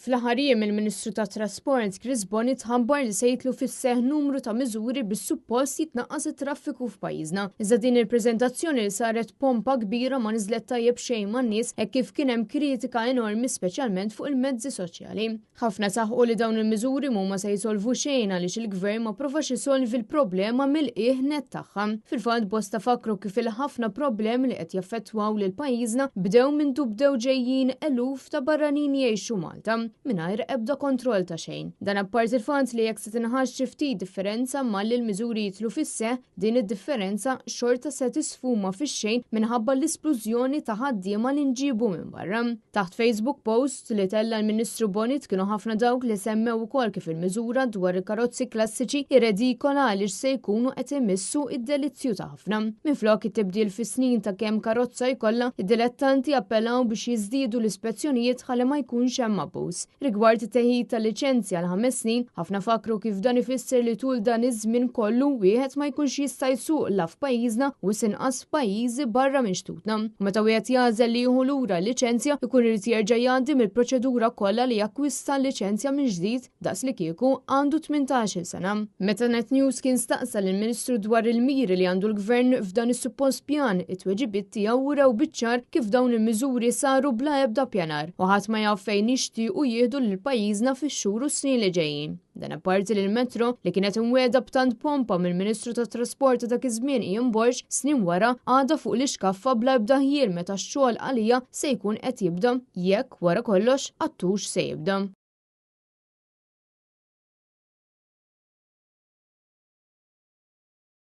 Fl-aħħar jiem il-Ministru tat-Trasport Chris Bonett ħabbar li se jidħlu fis-seħħ numru ta' miżuri biex suppost jitnaqqas it-traffiku f'pajjiżna. Iżda din il-preżentazzjoni li saret pompa kbira ma niżlet tajjeb xejn man-nies hekk kif kien hemm kritika enormi speċjalment fuq il-mezzi soċjali. Ħafna saħqu li dawn il-miżuri mhuma se jsolvu xejn għaliex il-gvern ma provax isolvi l-problema mill-qiegħ net tagħha. Fil-fatt bosta fakru kif il-ħafna problemi li qed jaffettwaw lil pajjiżna bdew mindu bdew ġejjin eluf ta' barranin jgħixu Malta mingħajr ebda kontroll ta' xejn. Dan apparti il-fatt li jekk se tinħass xi ftit differenza malli l-miżuri jidħlu fis-seħħ, din id-differenza xorta se tisfuma fix-xejn minħabba l-isplużjoni ta' ħaddiema li nġiebu minn barra. Taħt Facebook post li tella' l-Ministru Bonett kienu ħafna dawk li semmew ukoll kif il-miżura dwar il-karozzi klassiċi hi redikola għaliex se jkunu qed imissu id-delizzju ta' ħafna. Minflok it-tibdil fis-snin ta' kemm karozza jkollha, id-dilettanti appellaw biex jiżdiedu l-ispezzjonijiet ħalli ma jkunx hemm abbuż. Rigward it-teħid ta' liċenzja għal 5 snin, ħafna fakru kif dan ifisser li tul dan iż-żmien kollu wieħed ma jkunx jista' jsuq la f'pajjiżna u inqas f'pajjiżi barra minn xtutna. U meta wieħed jagħżel li jieħu lura l-liċenzja, ikun irid jerġa' jgħaddi mill-proċedura kollha li jakkwista l-liċenzja minn ġdid daqs li kieku għandu 18-il sena. Meta Net News kien staqsa lill-Ministru dwar il-miri li għandu l-Gvern f'dan is-suppost pjan, it-tweġibiet tiegħu wrew biċ-ċar kif dawn il-miżuri saru bla ebda pjanar u ħadd ma jaf fejn jixtiequ jieħdu lil pajjiżna fix-xhur u s-snin li ġejjin. Dan apparti li l-metro li kienet imwiegħda b'tant pompa mill-Ministru tat-Trasport ta' dak iż-żmien Ian Borg snin wara għadha fuq l-ixkaffa bla ebda ħjiel meta x-xogħol għalija se jkun qed jibda jekk wara kollox qattux se jibda.